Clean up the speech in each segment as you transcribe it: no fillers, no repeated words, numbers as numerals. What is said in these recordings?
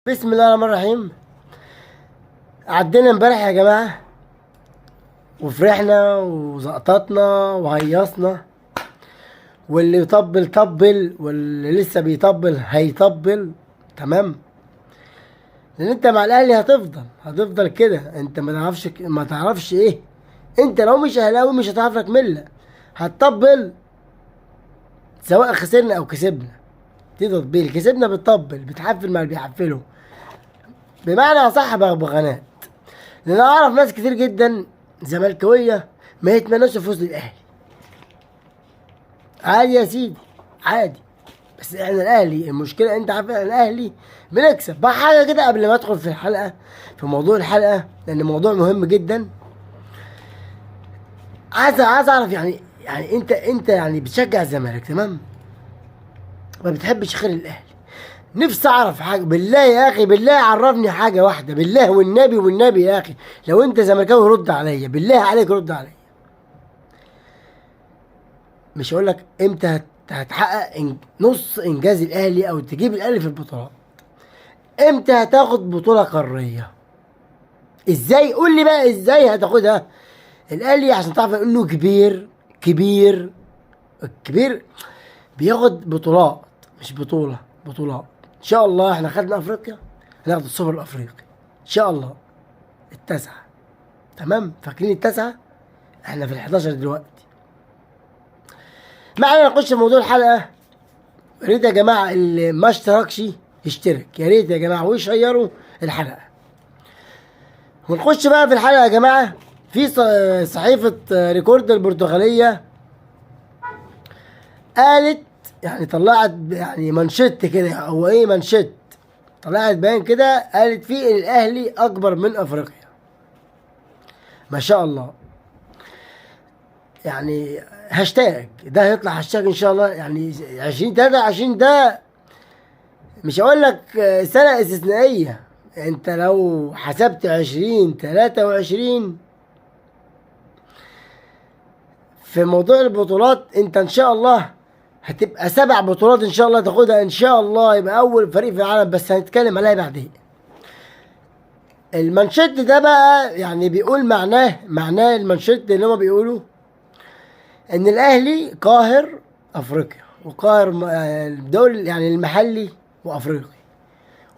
بسم الله الرحمن الرحيم. عدينا امبارح يا جماعة وفرحنا وزقططنا وهيصنا، واللي يطبل طبل واللي لسه بيطبل هيطبل، تمام؟ لان انت مع الاهلي هتفضل كده، انت ما تعرفش ايه، انت لو مش اهلاوي مش هتعرف لك ملة، هتطبل سواء خسرنا او كسبنا، دي تطبيل. كسبنا بتطبل، بتحفل مع اللي بيحفلوا، بمعنى اصح بغبغانات. لان اعرف ناس كتير جدا زملكاويه ما يتمنوش الفوز للاهلي، عادي يا سيدي عادي، بس احنا الاهلي المشكلة انت عارف احنا الاهلي بنكسب بقى. حاجة كده قبل ما ادخل في الحلقة، في موضوع الحلقة، لان الموضوع مهم جدا. عايز اعرف يعني انت يعني بتشجع الزمالك، تمام؟ ما بتحبش خير الاهلي. نفسي اعرف حاجة، بالله يا اخي، بالله عرفني حاجة واحدة، بالله والنبي، والنبي يا اخي لو انت زملكاوي رد عليا، بالله عليك رد عليا. مش هقول لك امتى هتحقق نص انجاز الاهلي او تجيب الاهلي في البطولات، امتى هتاخد بطوله قارية؟ ازاي؟ قول لي بقى ازاي هتاخدها الاهلي، عشان تعرف انه كبير كبير كبير، بياخد بطولات مش بطوله، بطولات. ان شاء الله احنا خدنا افريقيا، هناخد السوبر الافريقي ان شاء الله، التاسعة، تمام؟ فاكرين التاسعة؟ احنا في ال11 دلوقتي. معانا نخش في موضوع الحلقة. يا ريت يا جماعة اللي ما اشتركش يشترك، يا ريت يا جماعة، ويشيروا الحلقة. ونخش بقى في الحلقة يا جماعة. في صحيفة ريكورد البرتغالية قالت، يعني طلعت يعني منشط كده، هو ايه منشط، طلعت بيان كده قالت فيه ان الاهلي اكبر من افريقيا. ما شاء الله، يعني هاشتاج ده هيطلع هاشتاج ان شاء الله، يعني 2023 ده مش هقول لك سنة استثنائية، انت لو حسبت 2023 في موضوع البطولات انت ان شاء الله هتبقى 7 بطولات ان شاء الله تاخدها ان شاء الله، يبقى اول فريق في العالم، بس هنتكلم عليها بعدين. المانشيت ده بقى يعني بيقول معناه المانشيت اللي هما بيقولوا ان الاهلي قاهر افريقيا وقاهر الدوري يعني المحلي وافريقي،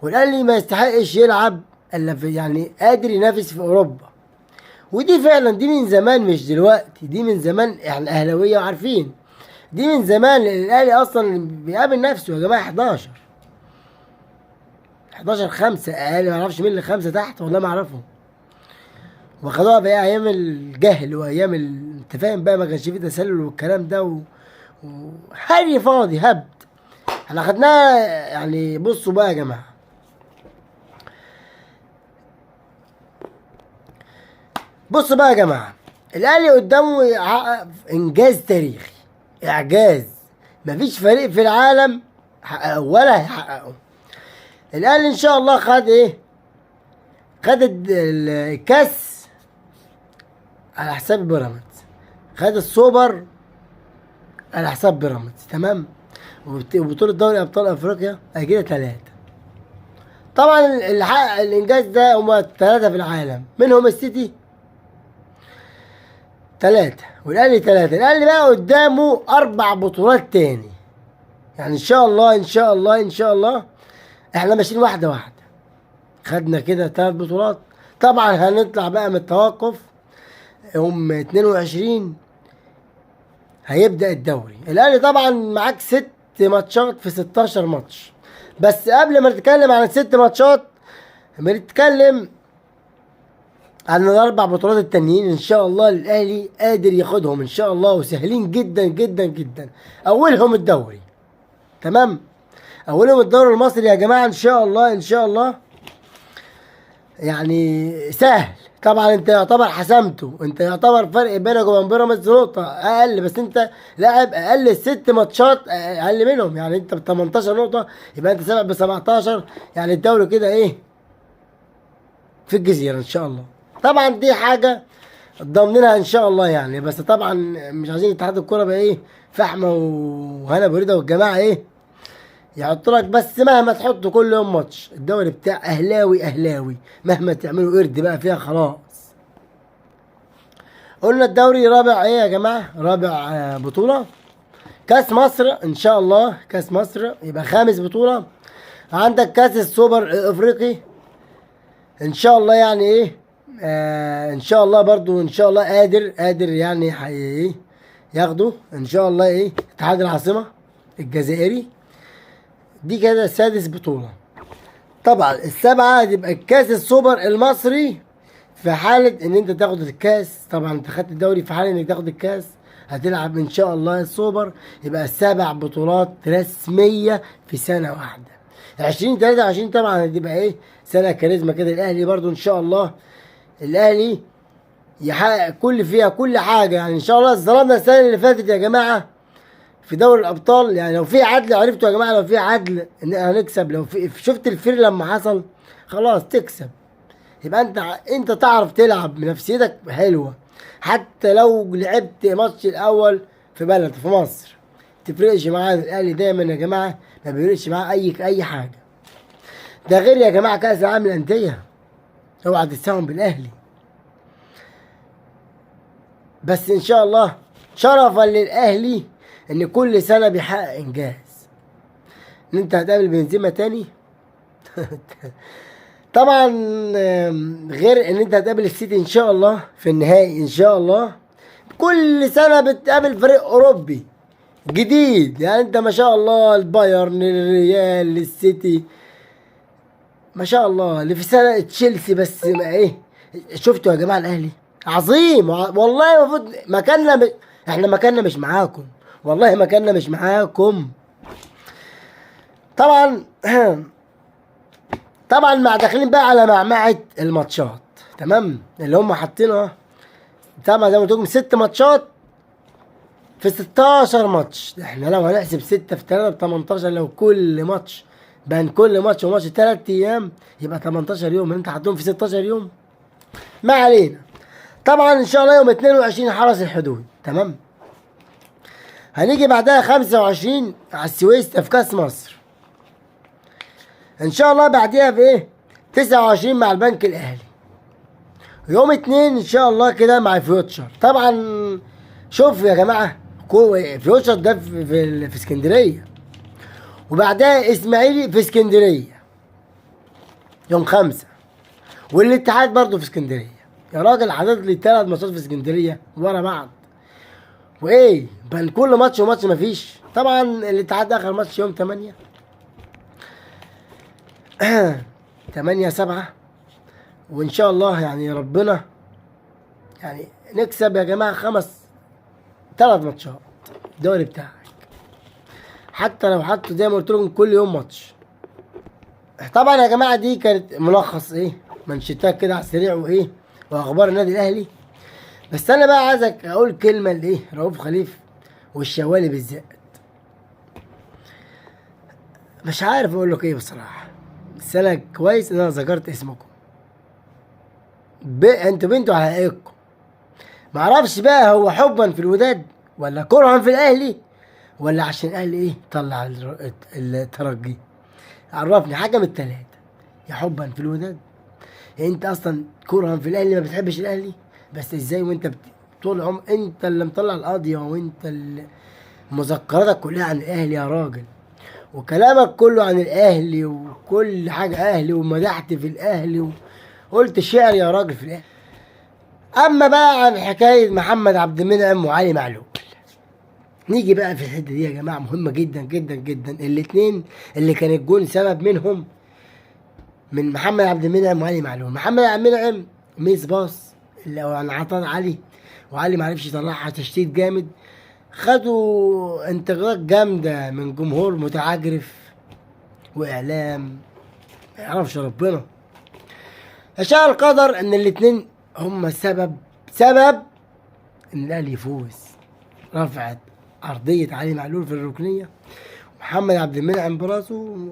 والاهلي ما يستحقش يلعب الا في، يعني قادر ينافس في اوروبا. ودي فعلا دي من زمان مش دلوقتي، دي من زمان، احنا اهلاويه وعارفين دي من زمان، لان الاهلي اصلا بيقابل نفسه يا جماعة 11 5 اقل، ما اعرفش مين اللي 5 تحت والله ما اعرفهم، وخدوها بقى ايام الجهل وايام انت فاهم بقى، ما كانش فيه تسلل والكلام ده وحري فاضي هبد، احنا خدناها. يعني بصوا بقى يا جماعة، بصوا بقى يا جماعة، الاهلي قدامه يحقق انجاز تاريخي، اعجاز مفيش فريق في العالم حققه ولا هيحققه. الاهلي ان شاء الله خد ايه؟ خد الكاس على حساب بيراميدز، خد السوبر على حساب بيراميدز، تمام؟ وبطولة دوري ابطال افريقيا اجينا 3. طبعا اللي حقق الانجاز ده هما 3 في العالم، منهم السيتي 3 والاهلي 3. الاهلي بقى قدامه 4 بطولات تاني، يعني ان شاء الله ان شاء الله ان شاء الله احنا ماشيين واحدة واحدة، خدنا كده 3 بطولات. طبعا هنطلع بقى من التوقف يوم 22 هيبدأ الدوري. الاهلي طبعا معاك 6 ماتشات في 16 ماتش، بس قبل ما نتكلم عن ال6 ماتشات بنتكلم عن ال4 بطولات التانيين ان شاء الله الاهلي قادر ياخدهم ان شاء الله، وسهلين جدا جدا جدا. اولهم الدوري، تمام؟ اولهم الدوري المصري يا جماعة ان شاء الله ان شاء الله يعني سهل. طبعا انت يعتبر حسمته، انت يعتبر فرق بينك وبين بيراميدز نقطة اقل، بس انت لاعب اقل 6 ماتشات اقل منهم، يعني انت ب 18 نقطة يبقى انت سابق ب 17، يعني الدوري كده ايه في الجزيرة ان شاء الله. طبعا دي حاجة ضامنينها ان شاء الله يعني، بس طبعا مش عايزين اتحاد الكورة بقى ايه فحمه وهنا بريدة والجماعة ايه يحط لك، بس مهما تحطه كل يوم ماتش، الدوري بتاع اهلاوي اهلاوي مهما تعملوا قرد بقى فيها خلاص. قلنا الدوري رابع ايه يا جماعة؟ رابع بطوله. كاس مصر ان شاء الله، كاس مصر يبقى خامس بطوله. عندك كاس السوبر الافريقي ان شاء الله، يعني ايه ان شاء الله برضو ان شاء الله قادر قادر يعني ايه ياخده ان شاء الله. ايه اتحاد العاصمة الجزائري، دي كده سادس بطوله. طبعا السبعة تبقى الكاس السوبر المصري في حاله ان انت تاخد الكاس. طبعا انت خدت الدوري، في حاله انك تاخد الكاس هتلعب ان شاء الله السوبر، يبقى 7 بطولات رسمية في سنة واحدة. 2023 طبعا هتبقى ايه سنة كاريزما كده. الاهلي برضو ان شاء الله الاهلي يحقق كل فيها كل حاجة، يعني ان شاء الله. اتظلمنا السنة اللي فاتت يا جماعة في دوري الابطال، يعني لو في عدل، عرفتوا يا جماعة لو في عدل ان هنكسب. لو في شفت الفير لما حصل خلاص تكسب، يبقى انت تعرف تلعب، نفسيتك حلوة حتى لو لعبت ماتش الاول في بلد في مصر، تفرقش معاه. الاهلي دايما يا جماعة ما بيفرقش معاه اي حاجة. ده غير يا جماعة كاس العالم للاندية، اوعى تتساوم بالاهلي. بس ان شاء الله شرفا للاهلي ان كل سنة بيحقق انجاز. ان انت هتقابل بنزيما تاني طبعا، غير ان انت هتقابل السيتي ان شاء الله في النهائي ان شاء الله. كل سنة بتقابل فريق اوروبي جديد، يعني انت ما شاء الله البايرن، الريال، السيتي، ما شاء الله اللي في سنة تشيلسي. بس ما ايه، شفتوا يا جماعة الاهلي عظيم والله. المفروض مكاننا احنا مكاننا مش معاكم، والله مكاننا مش معاكم. طبعا مع داخلين بقى على معمعة الماتشات، تمام، اللي هم حاطينها طبعا زي ما قلت لكم 6 ماتشات في 16 ماتش. احنا لو هنحسب 6 في 3 ب 18، لو كل ماتش بين كل ماتش وماتش 3 ايام يبقى 18 يوم، انت حاطهم في 16 يوم. ما علينا. طبعا ان شاء الله يوم 22 حرس الحدود، تمام. هنيجي بعدها 25 على السويس في كاس مصر ان شاء الله. بعديها في ايه 29 مع البنك الاهلي. يوم 2 ان شاء الله كده مع فيوتشر. طبعا شوف يا جماعة فيوتشر ده في اسكندرية، وبعدها اسماعيلي في اسكندرية يوم 5، والاتحاد برضو في اسكندرية. يا راجل حاطط لي 3 ماتشات في اسكندرية ورا بعض، وايه بين كل ماتش وماتش مفيش. طبعا الاتحاد اخر ماتش يوم 8 8/7، وان شاء الله يعني ربنا يعني نكسب يا جماعة 3 ماتشات الدوري بتاعك، حتى لو حطوا زي ما قلت لكم كل يوم ماتش. طبعا يا جماعة دي كانت ملخص ايه منشتات كده على السريع وايه واخبار النادي الاهلي. بس انا بقى عايزك اقول كلمة لايه رؤوف خليف والشوالي بالذات. مش عارف اقول لك ايه بصراحة، بس انا كويس ان انا ذكرت اسمكم. انتوا بنتوا على حقيقتكم. معرفش بقى هو حبا في الوداد ولا كرها في الاهلي ولا عشان الاهلي ايه طلع الترجي. عرفني حاجة من التلاتة، يا حبا في الوداد يا انت اصلا كرها في الاهلي ما بتحبش الاهلي. بس ازاي وانت طول عمر انت اللي مطلع القضية وانت اللي مذكراتك كلها عن الاهلي يا راجل، وكلامك كله عن الاهلي وكل حاجة اهلي، ومدحت في الاهلي وقلت شعر يا راجل في الاهلي. اما بقى عن حكاية محمد عبد المنعم وعلي معلول، نيجي بقى في الحتة دي يا جماعة مهمة جدا جدا جدا. الاتنين اللي كان الجون سبب منهم من محمد عبد المنعم وعلي معلول. محمد عبد المنعم miss pass اللي هو عن عطان علي، وعلي ما عرفش يطلعها، تشتيت جامد، خدوا انتقادات جامدة من جمهور متعجرف واعلام ما يعرفش ربنا. شاء القدر ان الاتنين هم سبب ان الاهلي يفوز. رفعت ارضية علي معلول في الركنيه، محمد عبد المنعم براسه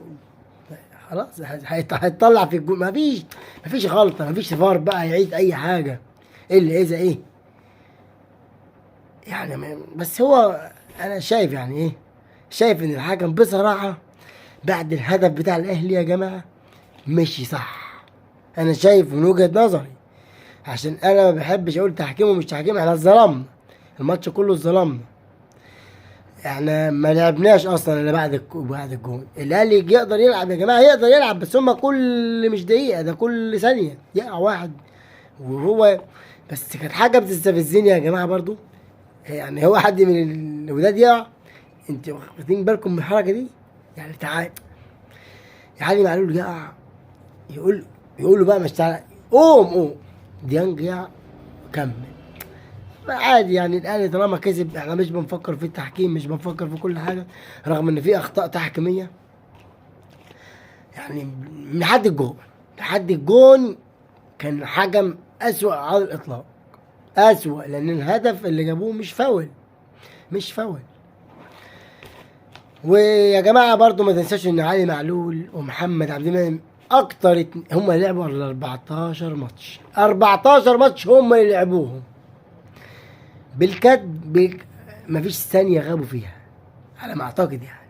خلاص هيطلع في الجول. مفيش غلطه، مفيش فار بقى يعيد اي حاجة الا اذا ايه يعني. بس هو انا شايف يعني ايه، شايف ان الحكم بصراحة بعد الهدف بتاع الاهلي يا جماعة مشي صح. انا شايف من وجهه نظري، عشان انا ما بحبش اقول تحكيم ومش تحكيم، احنا اتظلمنا الماتش كله، اتظلمنا، احنا ما لعبناش اصلا الا بعد الجون. الاهلي يقدر يلعب يا جماعة، يقدر يلعب، بس هما كل مش دقيقة، ده كل ثانية يقع واحد. وهو بس كانت حاجة بتستفزني يا جماعة برضو، يعني هو حد من الولاد يقع، انتوا واخدين بالكم من الحركة دي؟ يعني تعال يا علي معلول يقع، يقول له بقى مش تعالى، قوم قوم. ديانج يقع، كمل عادي. يعني الاهلي طالما كسب احنا مش بنفكر في التحكيم، مش بنفكر في كل حاجة، رغم ان في اخطاء تحكيميه. يعني من لحد الجون، لحد الجون كان حكم اسوأ على الاطلاق، اسوأ، لان الهدف اللي جابوه مش فاول، مش فاول. ويا جماعة برضو ما تنساش ان علي معلول ومحمد عبد المنعم اكتر هم لعبوا على 14 ماتش، 14 ماتش هم اللي لعبوهم بالكاد، مفيش ثانية غابوا فيها على ما اعتقد يعني.